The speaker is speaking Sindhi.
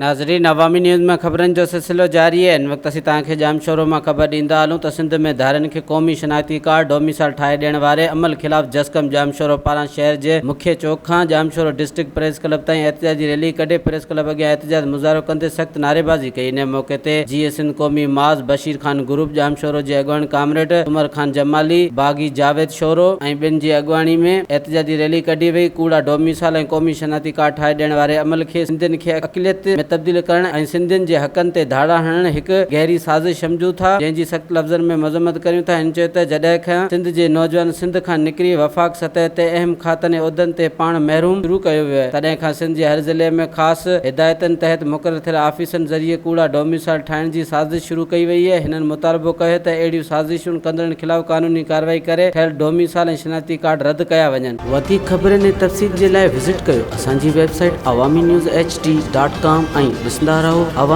ناظرين عوامي نيوز ۾ خبرن جو سلسلو جاري آهي. هن وقت اسين توهان کي ڄامشورو مان خبر ڏيندا هلون ته سنڌ ۾ ڌارين کي قومي شناختي ڪارڊ ڊوميسائل ٺاهي ڏيڻ واري عمل خلاف جسقم ڄامشورو پاران شهر جي مکيه چوڪ کان ڄامشورو ڊسٽرڪٽ پريس ڪلب تائين احتجاجي ريلي ڪڍي پريس ڪلب اڳيان احتجاج مظاهرو ڪندي سخت نعريبازي ڪئي. انهي موقعي تي جيئي سنڌ قومي محاذ بشير خان گروپ ڄامشورو جي اڳواڻ ڪامريڊ عمر خان جمالي، باغي جاويد شورو ۽ ٻين جي اڳواڻي ۾ احتجاجي ريلي ڪڍي وئي. ڪوڙا ڊوميسائل ۽ قومي شناختي ڪارڊ ٺاهي ڏيڻ واري عمل کي سنڌين کي اقليت ۾ تبديل ڪرڻ ۽ سنڌين جي حقن تي ڌاڙا هڻڻ هڪ گهري سازش سمجهون ٿا، جنهن جي سخت لفظن ۾ مذمت ڪريون ٿا. هن چيو ته جڏهن کان سنڌ جي نوجوان سنڌ کان نڪري وفاق سطح تي اهم کاتن ۽ عهدن تي پاڻ محروم شروع ڪيو ويو آهي، تڏهن کان سنڌ جي هر ضلعي ۾ خاص هدايتن تحت مقرر ٿيل آفيسن ذريعي ڪوڙا ڊوميسائل ٺاهڻ جي سازش شروع ڪئي وئي آهي. هنن مطالبو ڪيو ته اهڙيون سازشون ڪندڙن خلاف قانوني ڪارروائي ڪري ٺهيل ڊوميسائل ۽ شناختي ڪارڊ رد ڪيا وڃن. وڌيڪ خبرن ۽ تفصيل جي لاء وزٽ ڪيو اسان جي website Awami news H D dot com ۽ ڏسندا رهو عوامي.